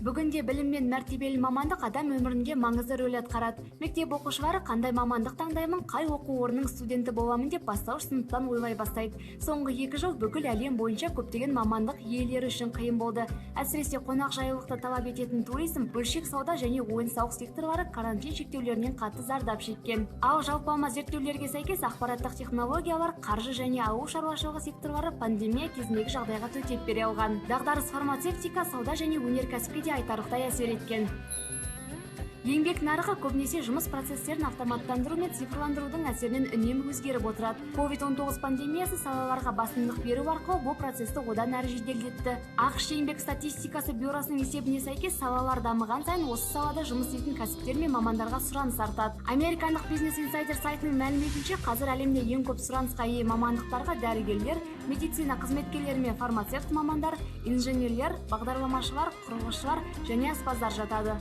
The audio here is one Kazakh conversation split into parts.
Бүгінде білім мен мәртебелі мамандық адам өмірінде маңызды рөл атқарады. Мектеп оқушылары қандай мамандық таңдаймын, қай оқу орнының студенті боламын деп бастауыш сыныптан ойлай бастайды. Соңғы 2 жыл бүкіл әлем бойынша көптеген мамандық иелері үшін қиын болды. Әсіресе қонақжайлылықты талап ететін туризм, бөлшек сауда және ойын-сауық секторлары карантин шектеулерінен қатты зардап шеккен. Ал жалпылама зерттеулерге сәйкес ақпараттық технологиялар, қаржы және ауыл шаруашылығы секторлары пандемия кезіндегі жағдайға төтеп бере алған. Дағдарыс фармацевтика, сауда және өнеркәсіпке де айтарлықтай әсер еткен. Еңбек нарығы көбінесе жұмыс процестерін автоматтандыру мен цифрландырудың әсерінен үнемі өзгеріп отырады. COVID-19 пандемиясы салаларға басымдық беру арқылы бұл процесті одан әрі жеделдетті. АҚШ еңбек статистикасы бюросының есебіне сәйкес салалар дамыған сайын осы салада жұмыс істейтін кәсіптер мен мамандарға сұраныс артады. Американдық Business Insider сайтының мәліметінше, қазір әлемде ең көп сұранысқа ие мамандықтарға дәрігерлер, медицина қызметкерлері мен фармацевт мамандар, инженерлер, бағдарламашылар, құрылысшылар және аспаздар жатады.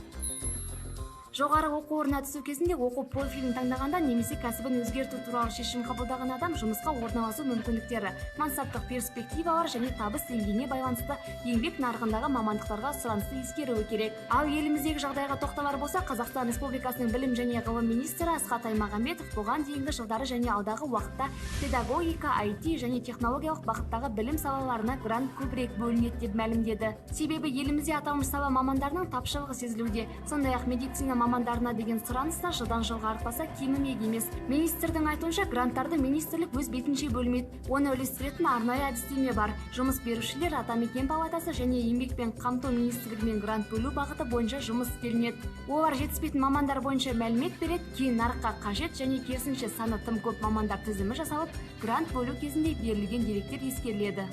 Жоғары оқу орнына түсу кезінде оқу профилін таңдағанда немесе кәсібін өзгерту туралы шешім қабылдаған адам жұмысқа орналасу мүмкіндіктері, мансаптық перспективалар және табыс деңгейіне байланысты еңбек нарығындағы мамандықтарға сұранысты ескеруі керек. Ал еліміздегі жағдайға тоқталар болса, Қазақстан Республикасының білім және ғылым министрі Асхат Аймағамбетов бұған дейінгі жылдары және алдағы уақытта педагогика, IT және технологиялық бағыттағы білім салаларына грант көбірек бөлінеді деп мәлімдеді. Себебі елімізде аталмыш сала мамандарының тапшылығы сезілуде. Сондай-ақ медицина мамандарына деген сұраныс та жылдан жылға артпаса кемімек емес. Министрдің айтуынша, гранттарды министрлік өз бетінше бөлмейді. Оны үлестіретін арнайы әдістеме бар. Жұмыс берушілер, Атамекен палатасы және еңбекпен қамту министрлігімен грант бөлу бағыты бойынша жұмыс істелінеді. Олар жетіспейтін мамандар бойынша мәлімет береді, кейін нарыққа қажет және керісінше саны тым көп мамандар тізімі жасалып, грант бөлу кезінде берілген деректер ескеріледі.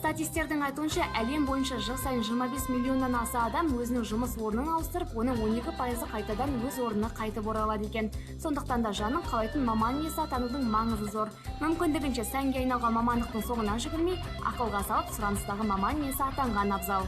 Статистердің айтуынша, әлем бойынша жыл сайын 25 миллионнан аса адам өзінің жұмыс орнын ауыстырып, оның 12%-ы қайтадан өз орнына қайтып оралады екен. Сондықтан да жанын қалайтын маман иесі атанудың маңызы зор. Мүмкіндігінше сәнге айналған мамандықтың соңынан жүгірмей, ақылға салып сұраныстағы маман иесі атанған абзал.